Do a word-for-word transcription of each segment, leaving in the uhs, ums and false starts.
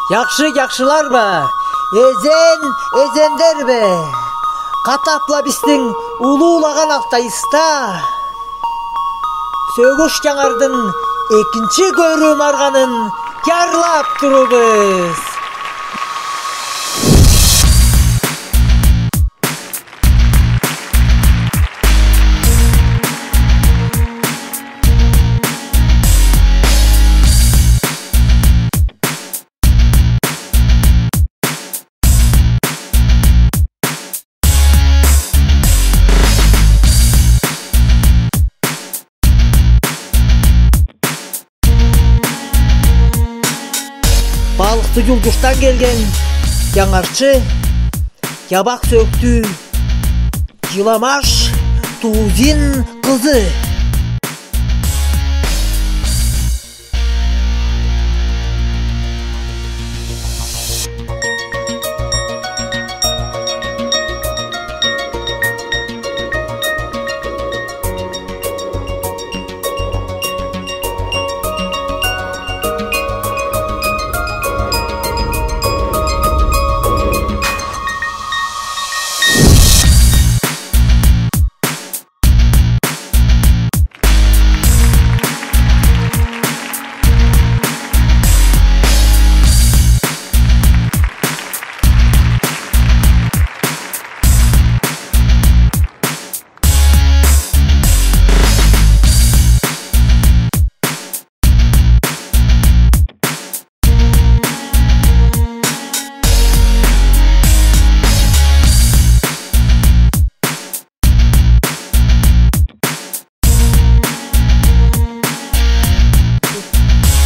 Яхшы, яхшылар ба? Эзен, эзенлер бе? Катап ла бистиң улуу Лаган Алтайыста Сөгүш Яңардын экинчи көрүм арганын чарлап турубуз. Балыктуу Жулжурттан келген яңарчы, чабак сөөктүү Жыламаш Туузин кызы.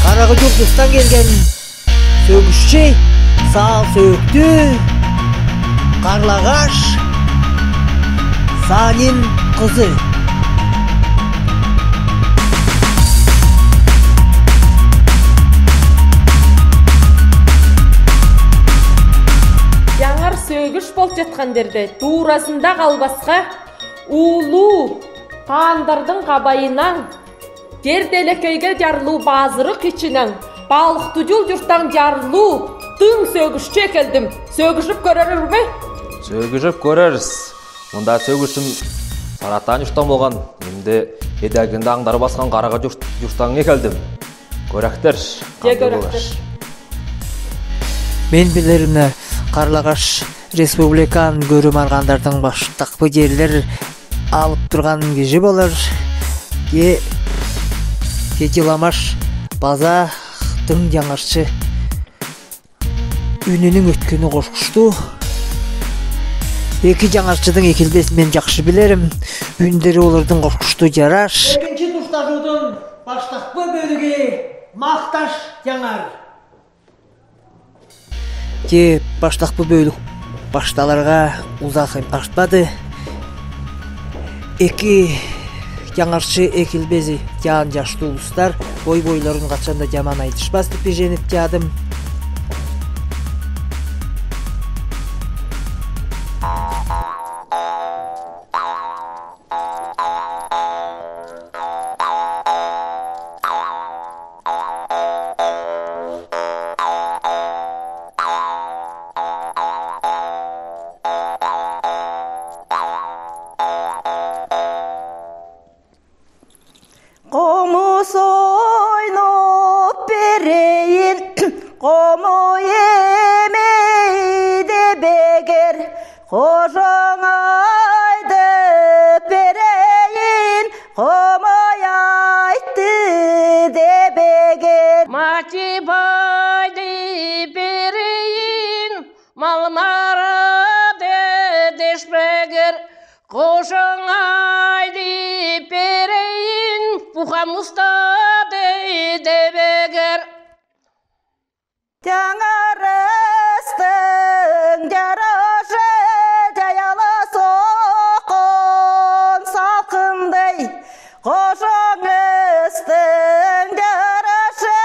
Карагы Журт-Журттан келген сөгүшчү, саал сөөктүү Карлагаш Санин кызы. Яңар сөгүш болуп жаткан дерде, дууразында калбаска, улуу Каандардын кабайындан, Тер-Телекейге чарлуу Базырык ичинен, Балыктуу Жулжурттан чарлуу тың сөгүшчү экелдим. Сөгүшүп көрербиз бе? Сөгүшүп көрербиз. Мында сөгүшчүм Сарыаркадан болган, эмде эдегинде аңдар баскан Карагы Журт-Журттан экелдим. Көректер. Же, кандай көректер болар? Мен билерине, Карлагаш республикан көрүм аргандардын баштапкы жерлер алып турган кижи болар. Же, же Жыламаш база тың яңарчы. Үнүнүң өткүнү кошкуштуу. Эки яңарчыдың экилбезин мен жакшы билерим. Үндери олордун кошкуштуу жараш. Экинчи тушташуудун баштапкы бөлүгү «Макташ яңар». Же, баштапкы бөлүк башталарга узак артпады. Эки яңарчы экилбези жаан жаштуу улустар, бой-бойлорун качан да жаман айтышпас деп биженип чадым. Комуз ойноп берейин, комуз эмей деп эгер, кожоң айтып берейин, комуз айтты деп эгер. Мати бай деп берейин, мал марады деп эгер, кожоң айтып берейин, пухам устады деп эгер. Таңарыстың жарашы жаяла соққан салқындай, кожоң ыстың жарашы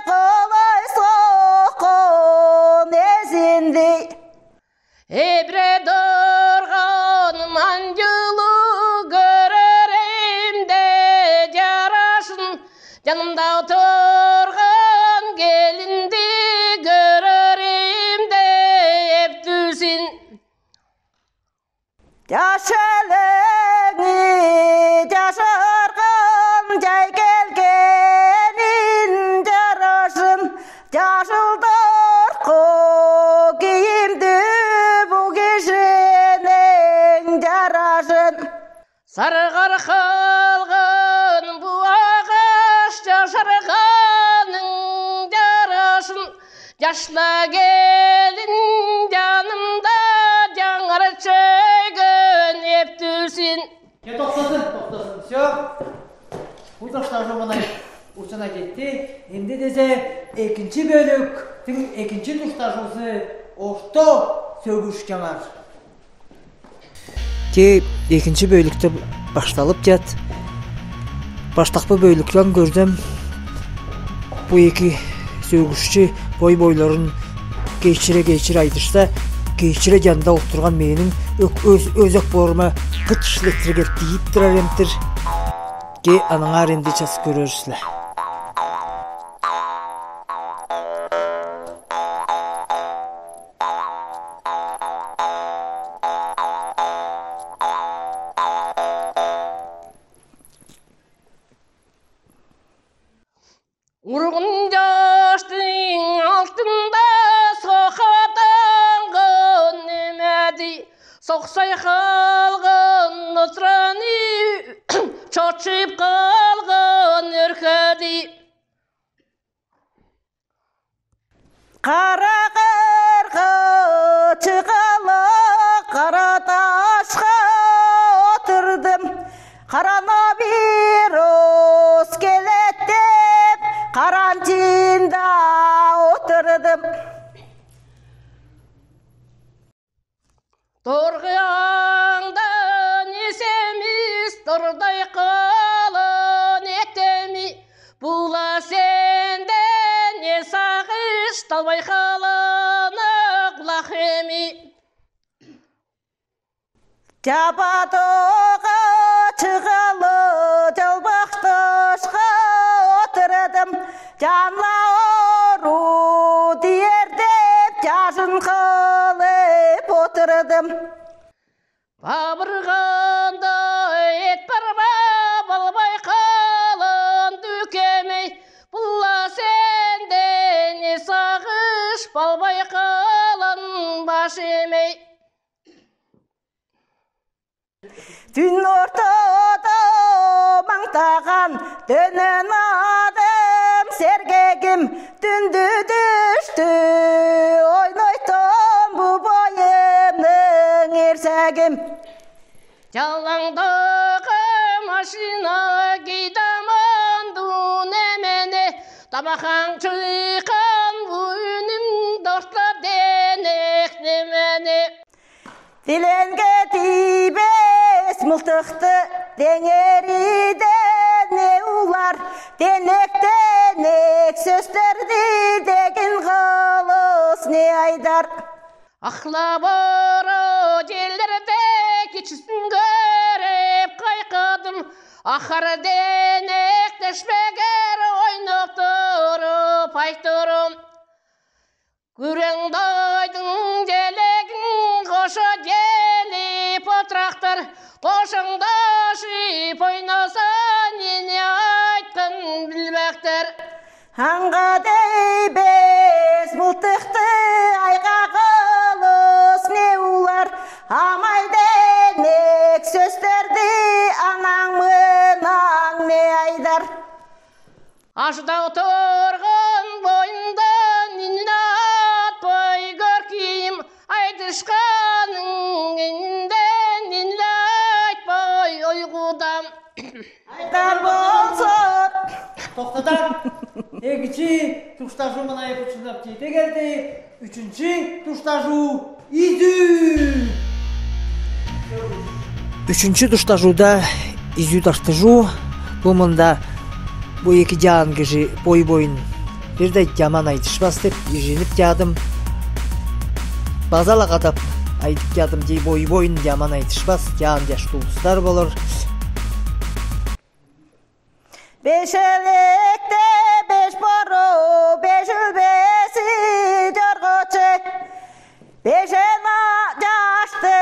колай соққан эзиндей. Эбире турган манжылуу көрерим де жарашын, жанымда турган келинди Сарғар халған бу ағаш, жашарғанның жарашын, жасла келін жанымда жаңар чөйген ептүсін. Е, тохтасын, тохтасын, всё. Бу тохтажуу мына учуна кетти. Энди дезе экинчи бөлүктүң экинчи тохтажуусу, орто сөгүш жаңар. Те экинчи бөлүкте башталып тият. Баштапкы бөлүктен көрдүм. Бу эки сөгүшчү бой-бойларын кечире-кечире айдышса, кечире жанында олтурган мээниң ө-, өз-, өзек боорума кыш лектирге тийип турар эмтир. Те анаңар энди час көрерсилер. Урғын жаштың алтында сохатанған немеди, сохсай халған отыраны, чочып халған өркеди. Қара қарға чығалып, қара тасха отырдым. Коронавирус келед деп, карантинда отырдым. Торғаңда не семис, тордай қалын этеми, була сенде не сағыш, талбай қалын ағлах еми. Чабатоға чығалы жалбақ ташқа отырдым. Жанла ору тиер деп, жажын қалып отырдым. Бабырғанда эт бар ма, балбай қалын дүкемей, була сенде не сағыш, балбай қалын баш емей. Түн ортада маңтаған төнен адым сергегім, түнді дүшті ойнайтын бу бойымның ерсегім. Жалаңдағы машина гидаман ду немене, тамахаң чыйқан бу үнім дортлар денек немене. Тиленге тийбес мылтықты теңериден не улар, тенек-тенек сөстерди деген қылыс не айдар. Ахла боро жерлерде кичисин көріп қайқадым. Ахар денек тешпегер ойнап тұрып айтырым. Күрең дойдың желегін қоша желіп отырақтар, қошаңдашып ойнаса, нене айтқан білбектер. Аңға дейбес мылтықты айға қылыс не улар, амай денек сөстерді анаң мынаң не айдар. Аждау турған бойында нинле атпай көркейім, айдышқанның инде нинле айтпай ойғудам. Айтар болсор. Тоқтатам. Экинчи туштажуу мына еп учунап тиеде келди. Үшінчі туштажуу изүү. Үшінчі туштажууда изүү тартыжуу. Бу мында бу эки жаан кижи бой-бойын бир де яман айдышпас деп ижинип чадым. База ла кадап айдып чадым дей, бой-бойын яман айдышпас, жаан жаш тувыстар болор. Беш электе беш боро, беш илбеси жоргоче. Беш ана жашты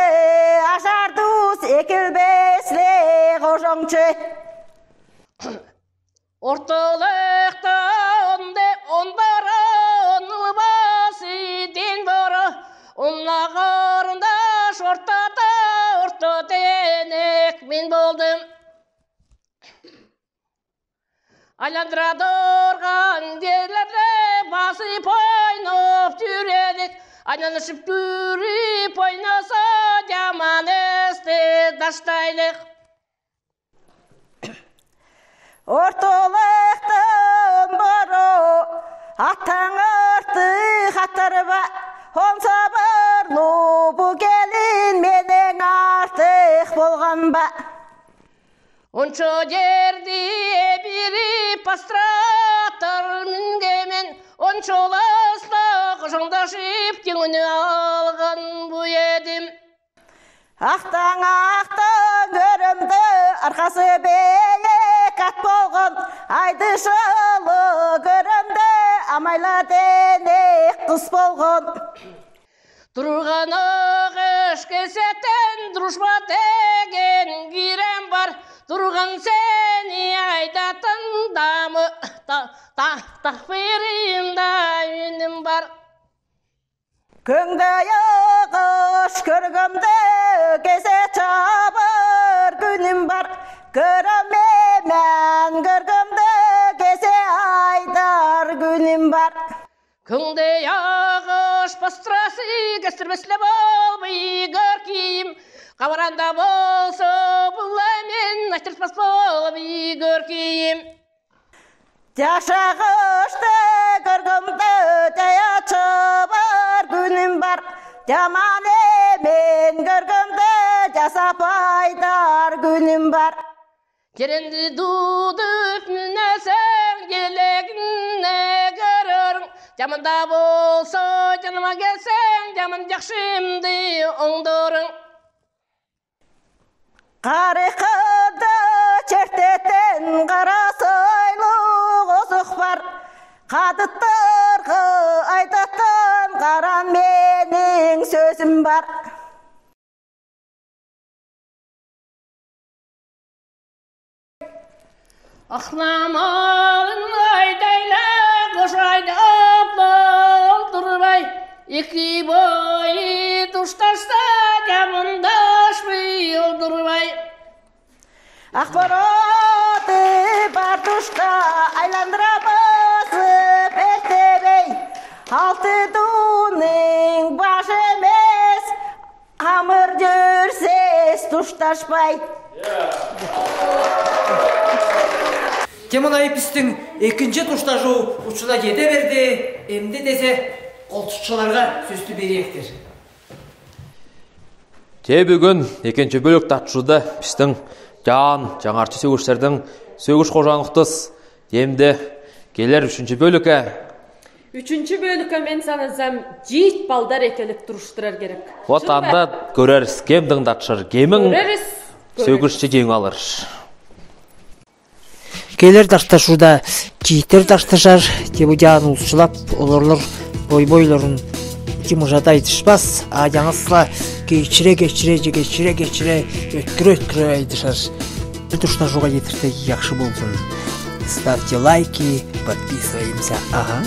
ашар дус экилбесле кожоңче. Ортолукта онде он боро, он илбеси ден боро. Онна карындаш ортада орто тенек мен болдым. Айландыра турган ерлерде басып ойнап юреелик, айланышып күүрип ойнаса, жаман эсте таштайлык. Ортолыктан бара аттаң артык аттар ба, онса барлы бу келин менен артык болган ба? Онча ерди эбирип, астыра аттар мингемен, онча алыста кожоңдашып, кең уну алган бу эдим. Аттаң, аттаң көремде, аркасы бейик ат болган, айдышалы көремде, амайла тенек кыз болган. Турган агыш кесектен «Дружба» деген гирем бар, турган сени айдатын дамы, та-, та-, таппырында үнүм бар. Көңдей агыш кергемде, кесек чабар күнүм бар. Көремен мен кергемде, кесек айдар күнүм бар. Көңдей агыш пастырасы кестирбес ле болбай көркейим. Кабаранда болса, булай мен айтыртпас болбай көркейим. Жаш агышты кергемде, жая чабар күнүм бар. Жаман эмен кергемде, жасап айдар күнүм бар. Керенди туудуп минесең, желегинде көрерин. Жаманда болса, жаныма келсең, жаман-жакшымды оңдорун. Карыкканда чертетен кара сойлу козук бар. Кадыттарга айтатан кара мени сөзүм бар. Ак малын айдайла, кош айдап олтурбай. Эки бойы тушташса, жамандашпай олтурбай. Ак бораты бар тушта айландыра басып эртебей. Алты тууның башы эмес, амыр жүрсез тушташпай. Те мына бистиң экинчи туштажуу учуна жете берди, эмди десе колтукчуларга сөстү берейиктир. Те, бюгүн экинчи бөлүк тапшырды бистиң Жаан Жаңарчы сөгүштердиң сөгүш кожааныкта. Эмди келер ючүнчү бөлүкке. Ючүнчү бөлүкке мен санасам, чиит балдар экелип туруштырар керек. Вот анда көрерис, кемдиң тапшырар, кемиң сөгүшчү жеңип алыр. Келер тапшырыуда чииттер тапшырар, те бу Жаан улусчулап, оларлар ой-бойларын тимужада айтышпас, а жаңылысса кечире, кечире, же кечире, кечире, өткүре, өткүре айтышар. Бир туштажууга жетиртсек, яхшы болсун. Ставьте лайки, подписываемся. Ага.